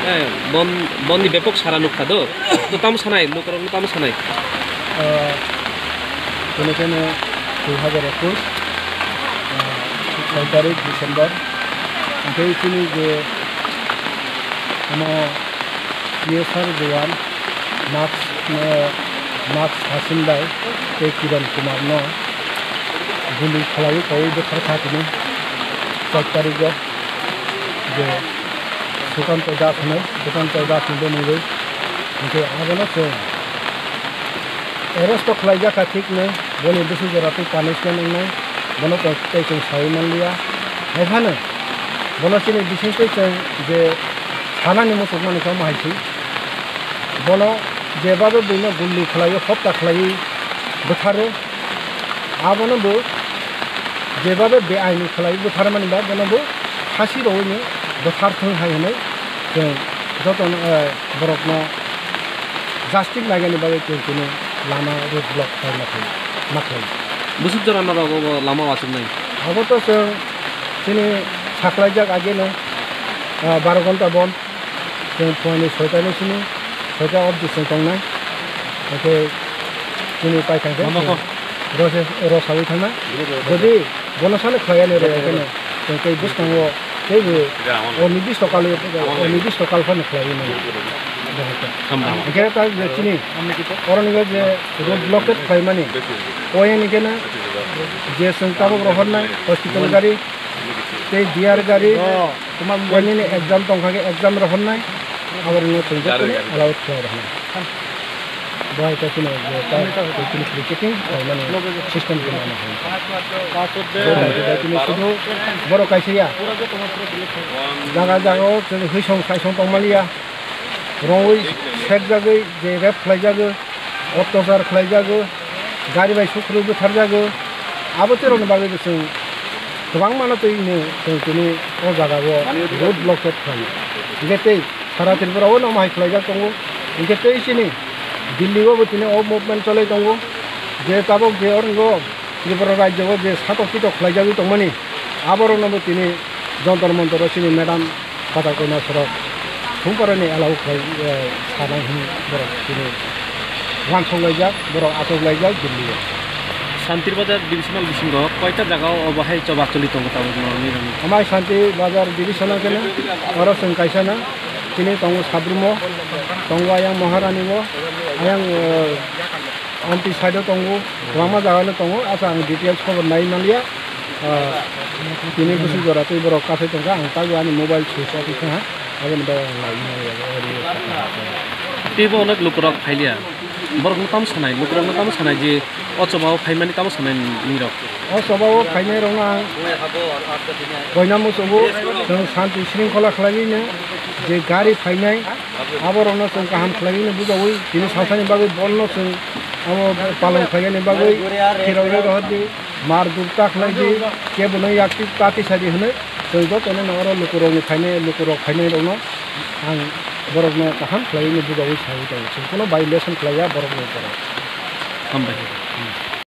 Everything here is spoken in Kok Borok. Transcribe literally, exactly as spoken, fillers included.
Eh, bon, bonni bepok sara nukha do. To tamo sanai, lukurokno tamo sanai? Ah, tini khe no dui hajar ekush, ah, soi tarik December. Hingke chini je omo T S R Jawan, Max, eh, Max Hasim bai tei Kiran Kumar no guli khlaiwi kaiwi bwthar kha tini char tarik o je Sukanto Das hwnwi, Sukanto Das ni bwmwi wi. Hingke abono chwng arrest o khlaijak kha thik no, boni bwswk jora tei punishment wngnai, bono tei chwng saui manliya. Hai phano bono chini bisingtwi chwng je sanani muchukmani khe omo hai se. Bono jebabe buino gulli khlaiwi, hopta khlaiwi bwtharwi, abono bo jebabe beaini khlaiwi bwtharmani ba bono bo phasi rwui bwtharthwng hai hwnwi chwng jotono, eh, borokno justice nainani bagwi chwng tini lama road block khlai ma khlai, ma khlai. Bwswk jora norok obo lama o achuknai? Abo to chwng chini saklaijak ageno, ah, baro ghonta bon. Chwng phungni soita ni simi, soita obdi chwng tongnai. Hingke chini paithang khe Mama ko. Rose, rosawi thangna. Jodi bono sano khlaiya ni rwya khe no, chwng tei bwskango teibo o nidisto kal, o nidisto kal phano khlaiwi mano. Hamba. Hingke ta je chini oro ni je road blockade khlaimani, oyang ni khe no je chwng tabuk rohornai hospital gari, tei D R gari, oh, tei nini exam tongkha khe exam rohornai, abo rwno chwng joto no allowed khlai rwkha. Bo hai khe chini je ta tei chini cricketing khlaimani system khe nana hai. Bo hai khe chini sudu borok kaisa ya. Jaga jaga o chwng hwisong saisong tongmani ya. Rongwi sekjagwi je rape khlaijago, otyachar khlaijago, gari bai sukrubwi butharjago, abo tei rokni bagwi bo chwng kwbangmano twi hino chwng tini o jagao road blockade khlaio. Hingke tei sara Tripura o no omo hai khlaijak tongo. Hingke tei chini Delhi o bo tini o movement cholai tongo. Je tabok je oro Tripura rajyo o je satok pitok khlaijagwi tongmani, aborokno bo tini Jontor Montor o chini madam Patal Koina sorok Sumparani alao khlai, eh, sanai hwnwi borok chini wansok laijak, borok achuk laijak Delhi o. Santir Bazar divisional bisingo koita jaga o obo hai choba choli tongo tabuk norokni rani? Amai Santi Bazar divisional khe no, oro chwng kaisa no, chini tongo Sabrumo, tongo ayang Maharani o, ayang, eh, Amtwi side o tongo, kwbangma jaga no tongo, asa ang details khobor nai manliya. Ah, tini bwswk jora tei borok kathai tongkha, ang tabuk ani mobile switch off wngkha, aboni bagwi ang nai manliya, audio. Teibo onek lukurok phailiya, borokno tamo sanai, lukurokno tamo sanai je o choba o phaimani tamo sanai nini rok? O choba o phainai rokno ang koina muchungo, chwng santi sringkhola khlaiwi no je gari phainai, aborokno chwng kaham khlaiwi no bujawi, tini sasani bagwi bonno chwng abo palong khlainani bagwi phirogwi rohordi. Mar duk ta khlai di, kebo no yak ta tisadi hwnwi, chwng jotono no oro lukurokni phainai, lukurok phainai rokno ang borokno kaham khlaiwi no bujawi sawi tongo, chwng kuno violation khlaiya borokni borok. Hambai.